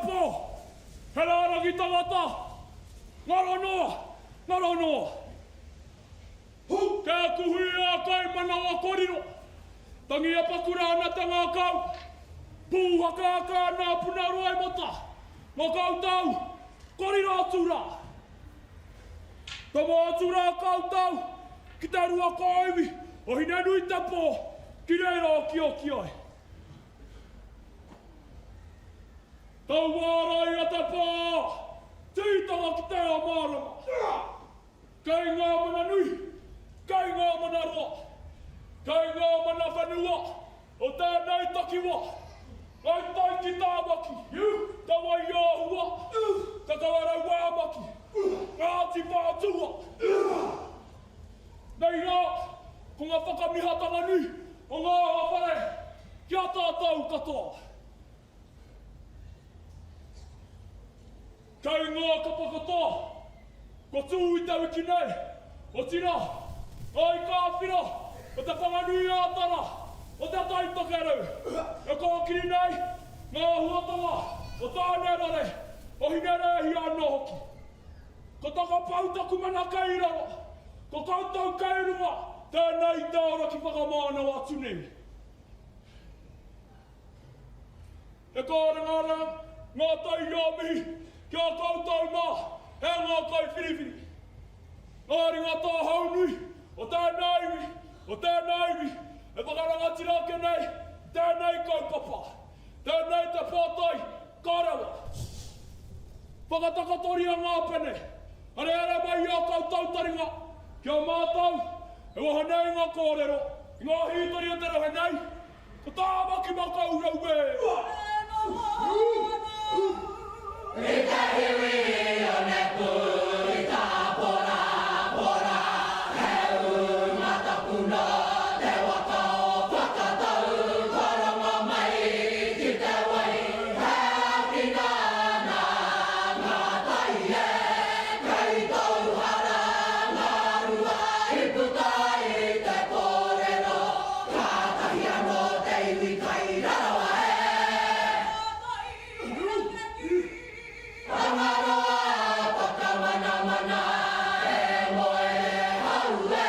Pō, he rārangi tangata, ngaro noa, ngaro noa. Kia kuhu i a kai manawa koriro, tangi apakura ana te ngākau, pūhakahaka ana a puna roimata, ngā koutou, koriro atu rā. Tomo atu rā koutou ki te rua kōiwi o Hinenuitepō ki reira okioki ai. Tauārai a te pā, tītanga ki te ao mārama. Kei ngā mana nui, kei ngā mana roa, kei ngā mana whenua o tēnei takiwā, Ngai Tai ki Tāmaki, Te Waiāhua, Te Kawerau Āmaki, Ngāti Whātua. Nei rā, ko ngā whakamihatanga nui o ngā hoa whare ki a tātou katoa. Kei ngā kapa katoa, kua tū i te wiki nei, otirā, ngā ika ā-whiro o Te Whanganui-ā-Tara, o Te Tai Tokerau, e kōkiri nei ngā āhuatanga o Tānerore, o Hinerēhia anō hoki. Ko Takapau taku mana kei raro, ko koutou kei runga, tēnei te ora ki whakamānawa atu nei. He kārangaranga ngā tai i a mihi ki a koutou mā, e ngā kaiwhiriwhiri. Ngā ringa tāhau nui o tēnā iwi, o tēnā iwi e whakarangatira ake nei i tēnei kaupapa. Tēnei te pātai ka rewa. Whakatakotoria ngā pene, areare mai i ā koutou taringa ki a mātou e waha nei ngā kōrero i ngā hītori o te rohe nei, Ko Tāmaki Makaurau e! I te hiwi onepū i tāporapora, he ūnga tapu nō te waka o Whakatau, kua rongo mai ki te wai, he āwhina nā ngā tai e, kei tōu hara ngā rua i puta i te kōrero. Kātahi anō te iwi kai rarawa e. Tangaroa whakamanamana e moe hau e.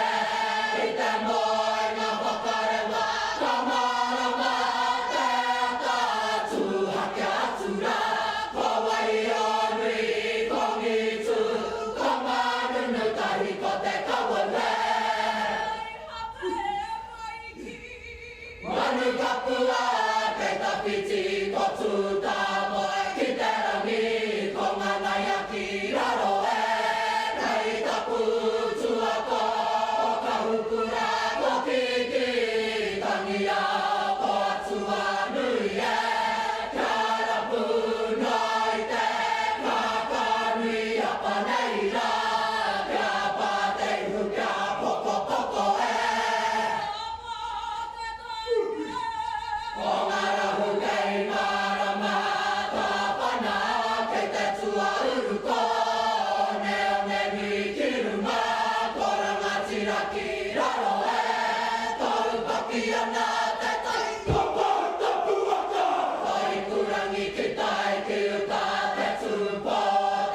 I te moenga whakarewa ka mārama te ata tūhake atu rā. Ko Waionui, ko Ngitu, ko Manunutahi, ko Te Kawau e. Manu kapua kei tawhiti ko Tūtāmoe ki te rangi ko Nganaia ki raro e Kei tapu tuako o Kahukura ko Kiki Tangia ko Atuanui e Kia rapu noa i te kākānui apa nei rā Kia pā te ihu kia pokopoko e. Ko ngā rahu kei mārama, tāpana kei te tuauru ko Oneonenui ki runga, ko Rangatira ki raro e. Taupaki ana te tai. Ko Poutapuaka! Ko Hikurangi ki tai, ki uta te tūpō,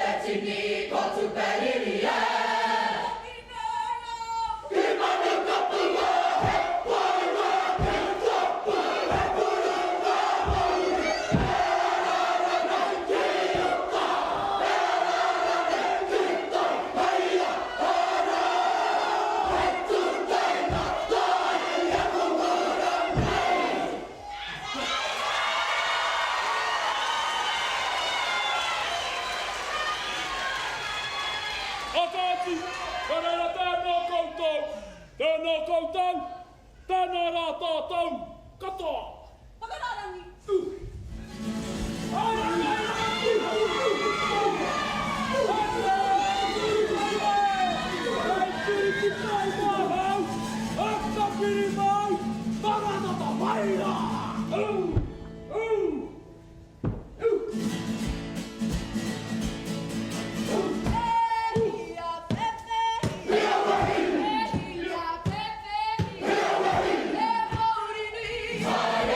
te tini, ko Tuperiri e. Ki manu kapua, he paenga ki tapu, he purunga mauri, he arara nei ki uta, he arara nei ki tai, heia ara, he tūteina tai e mumura nei. A kāti, ka reira tēnā koutou, tēnā koutou, tēnā rā tātou katoa. Whakarārangi. E hia pēpēhia, e hia pēpēhia, e pōuri nui.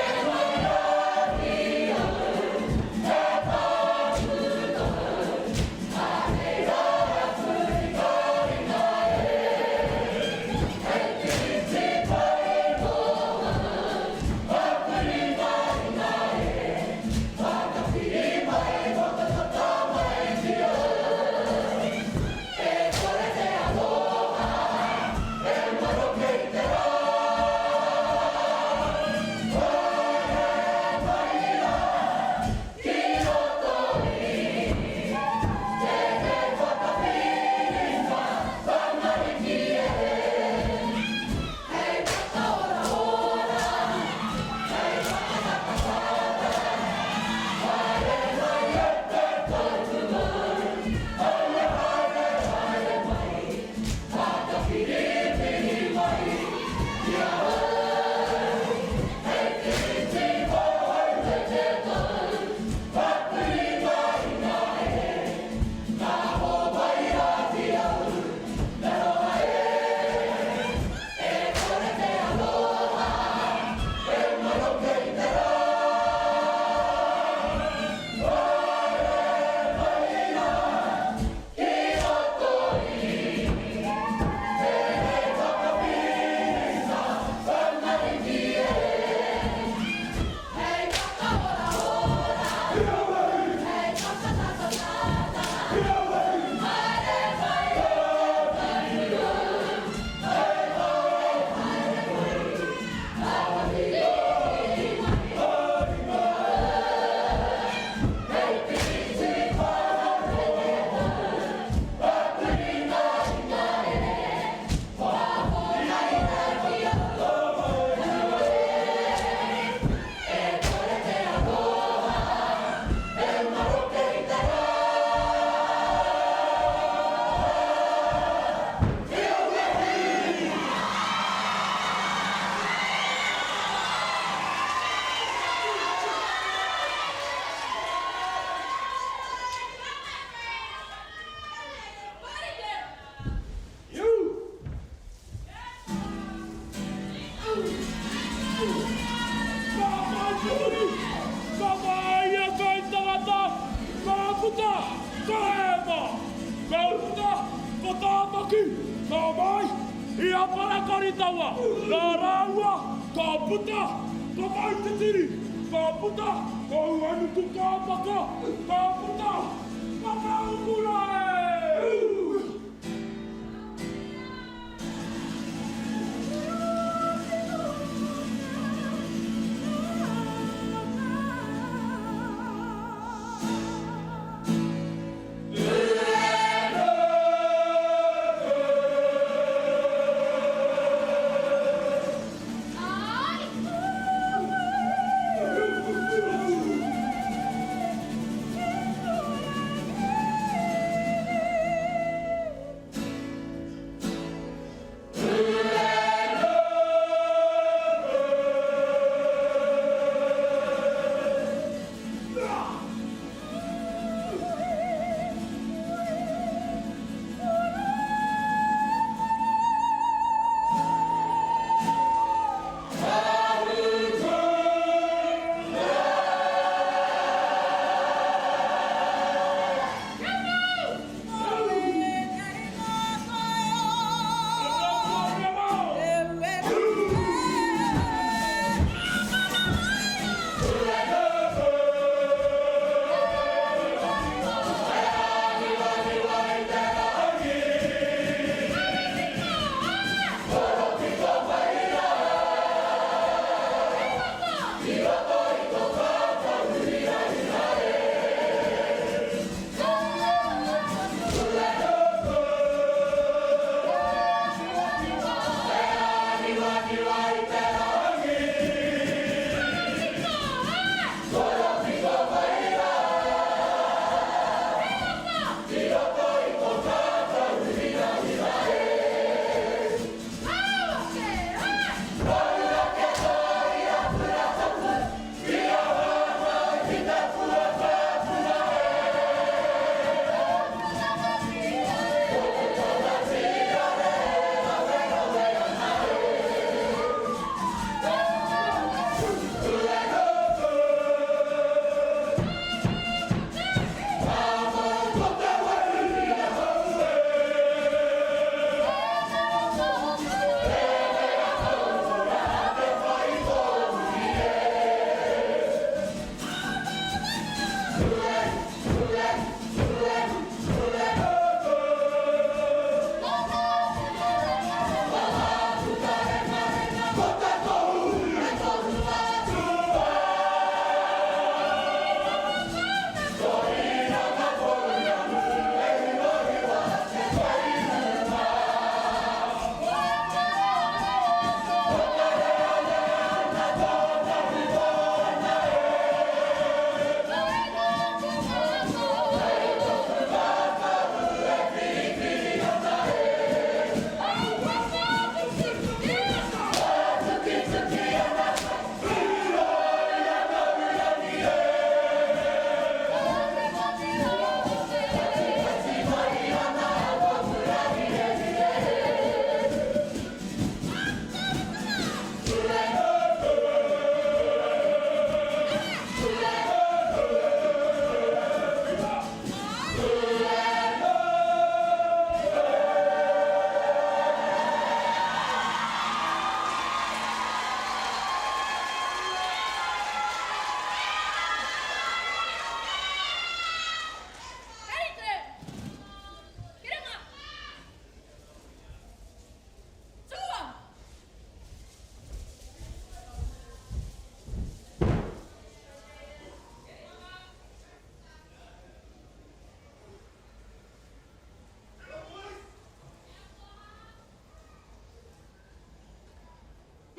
puta ko Hema! Ka puta ko Tāmaki! Ka mai i a Parakaritawa! Nā rāua ka puta ko Mautitiri! Ka puta ko Uenukukāpaka! Ka puta ko Kahukura e!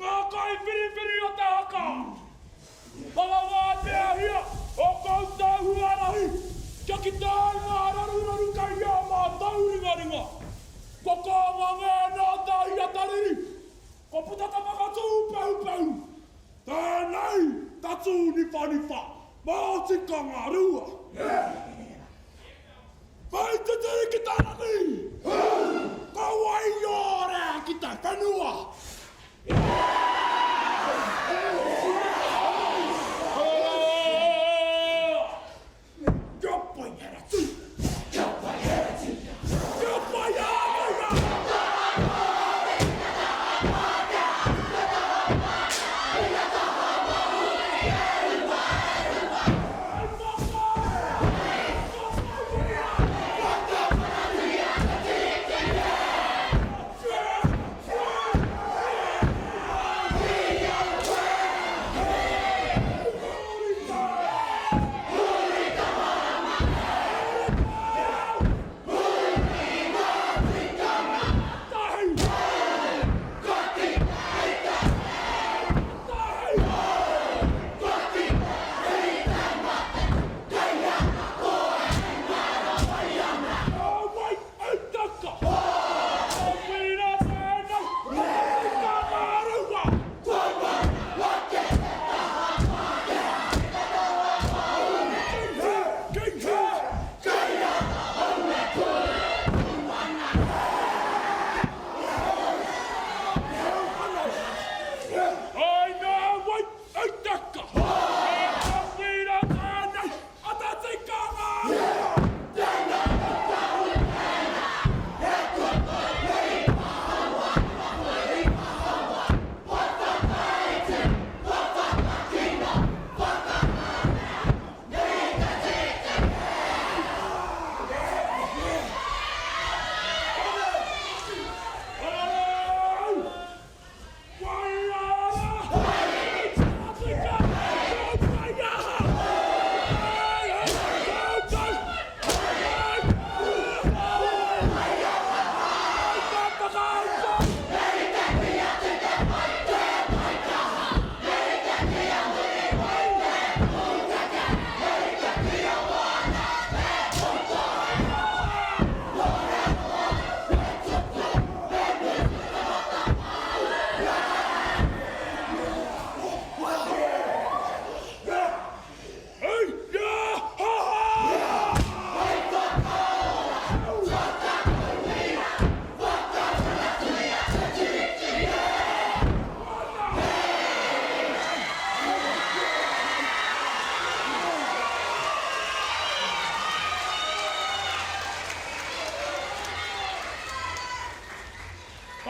Ngā kaiwhiriwhiri o te haka! Whakawāteahia ō koutou huarahi kia kitea ai ngā raruraru kei ā mātou ringaringa. Kua kānga ngēnā te ahi atariri, kua puta te whakatūpehupehu. Tēnei ta tūniwhaniwha mā tikanga rua. Whai te tere ki te rangi! Ka waiorea ki te whenua! Kia pai e Ratu!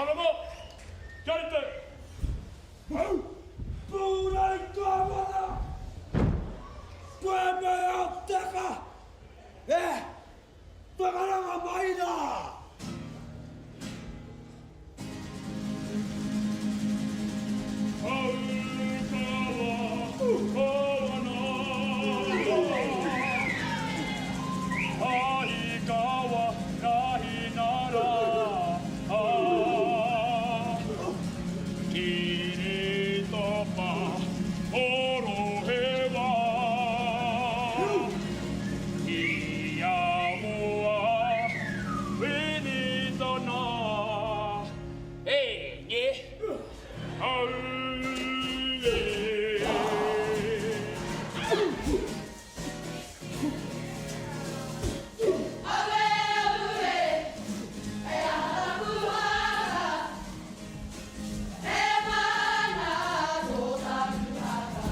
Ka rongo! Kia rite! Hau! Pūrei kāwana! Koe me au teka! E! Whakaranga mai rā! Hau kawa, kawana! Ahi kawa, rahi nara! Kiri topa, orohewa! Ia moa, Winitona! E, nge! Aue! Aue, aue, e aha taku haka, he mana tō taku haka.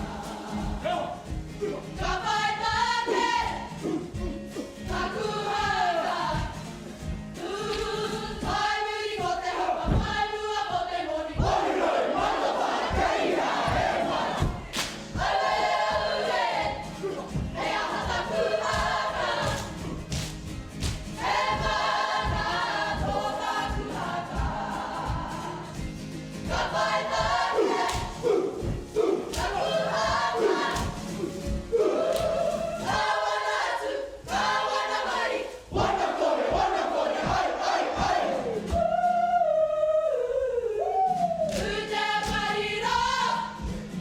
Ka whai take taku haka, ū, whai muri ko te hapa, whai mua ko te moni. Aue, aue, he aha taku haka, he mana tō taku haka. Ka whai take taku haka, kāwana atu, kāwana mai. Utemarira,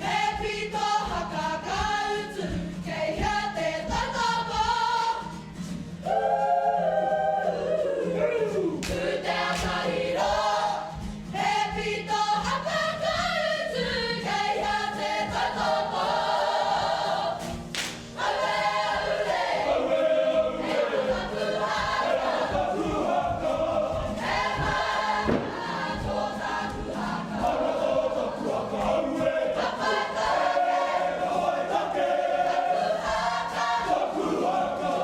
he pito haka ka utu, kei hea te tautoko? Utemarira, he pito haka ka utu, kei hea te tautoko? Aue, aue, he taku haka, he mana tō taku haka. Ka whai take, taku haka.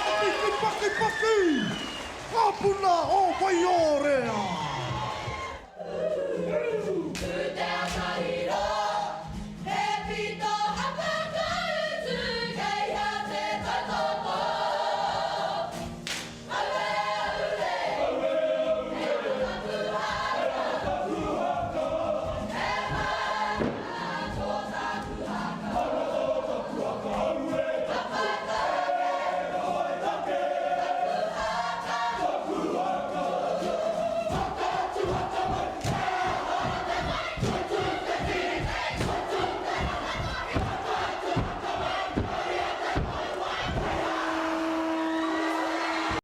Paki, paki, paki! Ka puna o Waiōrea!